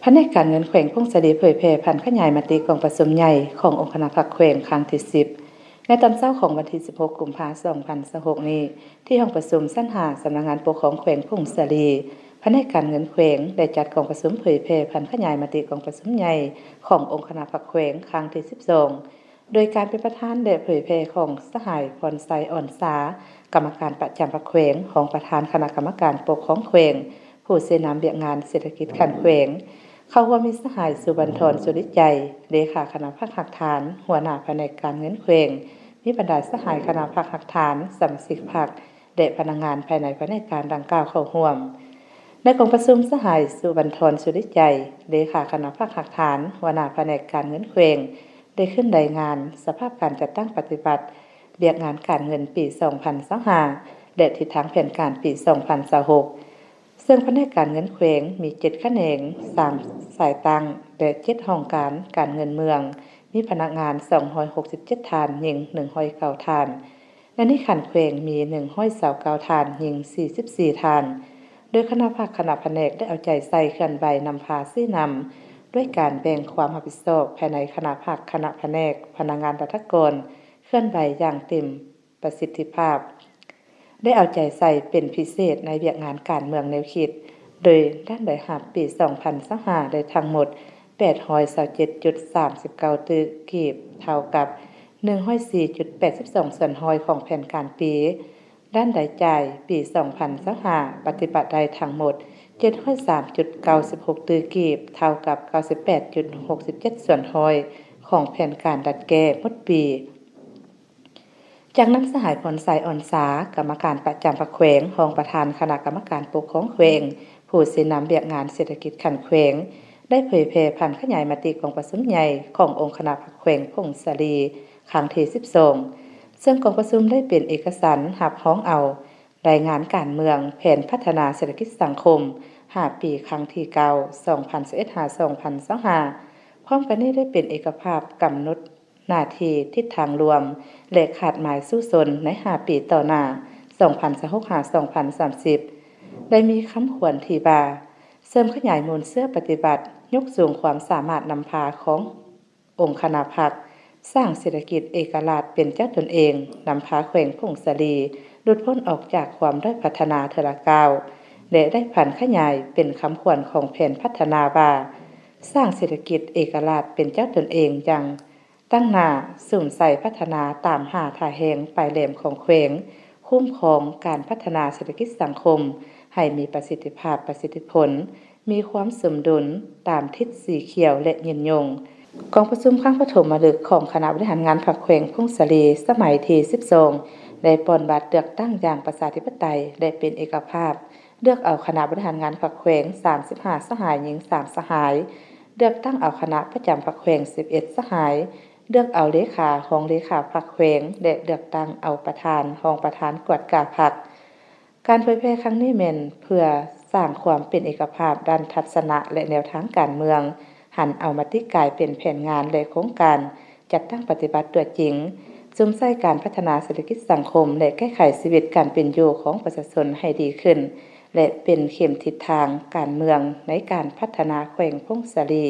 ພະແນກການເງິນແຂວງຜົ້ງສາລີເຜີຍແຜ່ຜັນຂະຫຍາຍມະຕິກອງປະຊຸມໃຫຍ່ຂອງອົງຄະນະພັກແຂວງຄັ້ງທີສິບ ໃນຕອນເຊົ້າຂອງວັນທີສິບຫົກ ກຸມພາ ສອງພັນຊາວຫົກນີ້ ທີ່ຫ້ອງປະຊຸມຊັ້ນຫ້າ ສຳນັກງານປົກຄອງແຂວງຜົ້ງສາລີ. ພະແນກການເງິນແຂວງໄດ້ຈັດກອງປະຊຸມເຜີຍແຜ່ຜັນຂະຫຍາຍມະຕິກອງປະຊຸມໃຫຍ່ຂອງອົງຄະນະພັກແຂວງຄັ້ງທີສິບສອງ ໂດຍການເປັນປະທານ ແລະ ເຜີຍແຜ່ຂອງສະຫາຍ ພອນໄຊ ອອນສາ ກຳມະການປະຈຳພັກແຂວງ, ຮອງປະທານຄະນະກຳມະການປົກຄອງແຂວງ, ຜູ້ຊີ້ນຳວຽກງານເສດຖະກິດຂັ້ນແຂວງ, ເຂົ້າຮ່ວມມີສະຫາຍ ສຸບັນທອນ ສຸລິໃຈ ເລຂາຄະນະພັກຮາກຖານ, ຫົວໜ້າພະແນກການເງິນແຂວງ, ມີບັນດາສະຫາຍຄະນະພັກຮາກຖານ, ສະມາຊິກພັກ ແລະ ພະນັກງານພາຍໃນພະແນກການດັ່ງກ່າວເຂົ້າຮ່ວມ. ໃນກອງປະຊຸມ, ສະຫາຍ ສຸບັນທອນ ສຸລິໃຈ ເລຂາຄະນະພັກຮາກຖານ, ຫົວໜ້າພະແນກການເງິນແຂວງ ໄດ້ຂຶ້ນລາຍງານສະພາບການຈັດຕັ້ງປະຕິບັດວຽກງານການເງິນປີສອງພັນຊາວຫ້າ ແລະ ທິດທາງແຜນການປີສອງພັນຊາວຫົກ ເຊິ່ງພະແນກການເງິນແຂວງມີເຈັດຂະແໜງ, ສາມສາຍຕັ້ງ ແລະ ເຈັດຫ້ອງການການເງິນເມືອງ, ມີພະນັກງານສອງຮ້ອຍຫົກສິບເຈັດທ່ານ, ຍິງໜຶ່ງຮ້ອຍເກົ້າທ່ານ. ໃນນີ້ຂັ້ນແຂວງມີໜຶ່ງຮ້ອຍຊາວເກົ້າທ່ານ, ຍິງສີ່ສິບສີ່ທ່ານ, ໂດຍຄະນະພັກຄະນະພະແນກໄດ້ເອົາໃຈໃສ່ເຄື່ອນໄຫວນຳພາຊີ້ນຳ ດ້ວຍການແບ່ງຄວາມຮັບຜິດຊອບພາຍໃນຄະນະພັກຄະນະພະແນກ, ພະນັກງານລັດຖະກອນ ເຄື່ອນໄຫວຢ່າງເຕັມປະສິດທິພາບ, ໄດ້ເອົາໃຈໃສ່ເປັນພິເສດໃນວຽກງານການເມືອງແນວຄິດ, ໂດຍດ້ານລາຍຮັບປີສອງພັນຊາວຫ້າໄດ້ທັງໝົດແປດຮ້ອຍຊາວເຈັດຈຸດສາມສິບເກົ້າຕື້ກີບ, ເທົ່າກັບໜຶ່ງຮ້ອຍສີ່ຈຸດແປດສິບສອງສ່ວນຮ້ອຍຂອງແຜນການປີ. ດ້ານລາຍຈ່າຍປີສອງພັນຊາວຫ້າປະຕິບັດໄດ້ທັງໝົດເຈັດຮ້ອຍສາມຈຸດເກົ້າສິບຫົກຕື້ກີບ, ເທົ່າກັບເກົ້າສິບແປດຈຸດຫົກສິບເຈັດສ່ວນຮ້ອຍຂອງແຜນການດັດແກ້ໝົດປີ. ຈາກນັ້ນ ສະຫາຍ ພອນໄຊ ອອນສາ ກຳມະການປະຈຳພັກແຂວງ, ຮອງປະທານຄະນະກຳມະການປົກຄອງແຂວງ, ຜູ້ຊີ້ນຳວຽກງານເສດຖະກິດຂັ້ນແຂວງ ໄດ້ເຜີຍແຜ່ຜັນຂະຫຍາຍມະຕິກອງປະຊຸມໃຫຍ່ຂອງອົງຄະນະພັກແຂວງຜົ້ງສາລີ ຄັ້ງທີສິບສອງ ເຊິ່ງກອງປະຊຸມໄດ້ເປັນເອກະສັນຮັບຮອງເອົາລາຍງານການເມືອງ, ແຜນພັດທະນາເສດຖະກິດສັງຄົມຫ້າປີ ຄັ້ງທີເກົ້າ ສອງພັນຊາວເອັດ ຫາ ສອງພັນຊາວຫ້າ ພ້ອມກັນນີ້ໄດ້ເປັນເອກະພາບກຳນົດໜ້າທີ່, ທິດທາງລວມ ແລະ ຄາດໝາຍສູ້ຊົນໃນຫ້າປີຕໍ່ໜ້າ ສອງພັນຊາວຫົກ ຫາ ສອງພັນສາມສິບ ໄດ້ມີຄຳຂວັນທີ່ວ່າ ເສີມຂະຫຍາຍມູນເຊື້ອປະຕິບັດ, ຍົກສູງຄວາມສາມາດນຳພາຂອງ ອົງຄະນະພັກ, ສ້າງເສດຖະກິດເອກະລາດເປັນເຈົ້າຕົນເອງ, ນຳພາແຂວງຜົ້ງສາລີຫຼຸດພົ້ນອອກຈາກຄວາມດ້ອຍພັດທະນາເທື່ອລະກ້າວ ແລະ ໄດ້ຜັນຂະຫຍາຍເປັນຄຳຂວັນຂອງແຜນພັດທະນາວ່າ ສ້າງເສດຖະກິດເອກະລາດເປັນເຈົ້າຕົນເອງຢ່າງຕັ້ງໜ້າ, ສຸມໃສ່ພັດທະນາຕາມຫ້າທ່າແຮງປາຍແຫຼມຂອງແຂວງ, ຄຸ້ມຄອງການພັດທະນາເສດຖະກິດສັງຄົມໃຫ້ມີປະສິດທິພາບ, ປະສິດທິຜົນ, ມີຄວາມສົມດຸນຕາມທິດສີຂຽວ ແລະ ຍືນຍົງ. ກອງປະຊຸມຄັ້ງປະຖົມມະລຶກຂອງຄະນະບໍລິຫານງານພັກແຂວງຜົ້ງສາລີ ສະໄໝທີສິບສອງ ໄດ້ປ່ອນບັດເລືອກຕັ້ງຢ່າງປະຊາທິປະໄຕ ແລະ ເປັນເອກະພາບ, ເລືອກເອົາຄະນະບໍລິຫານງານພັກແຂວງສາມສິບຫ້າສະຫາຍ, ຍິງສາມສະຫາຍ, ເລືອກຕັ້ງເອົາຄະນະປະຈຳພັກແຂວງສິບເອັດສະຫາຍ, ເລືອກເອົາເລຂາ, ຮອງເລຂາພັກແຂວງ ແລະ ເລືອກຕັ້ງເອົາປະທານ, ຮອງປະທານກວດກາພັກ. ການເຜີຍແຜ່ຄັ້ງນີ້ແມ່ນເພື່ອສ້າງຄວາມເປັນເອກະພາບດ້ານທັດສະນະ ແລະ ແນວທາງການເມືອງ, ຫັນເອົາມະຕິກາຍເປັນແຜນງານ ແລະ ໂຄງການຈັດຕັ້ງປະຕິບັດຕົວຈິງ, ສຸມໃສ່ການພັດທະນາເສດຖະກິດສັງຄົມ ແລະ ແກ້ໄຂຊີວິດການເປັນຢູ່ຂອງປະຊາຊົນໃຫ້ດີຂຶ້ນ ແລະ ເປັນເຂັມທິດທາງການເມືອງໃນການພັດທະນາແຂວງຜົ້ງສາລີ.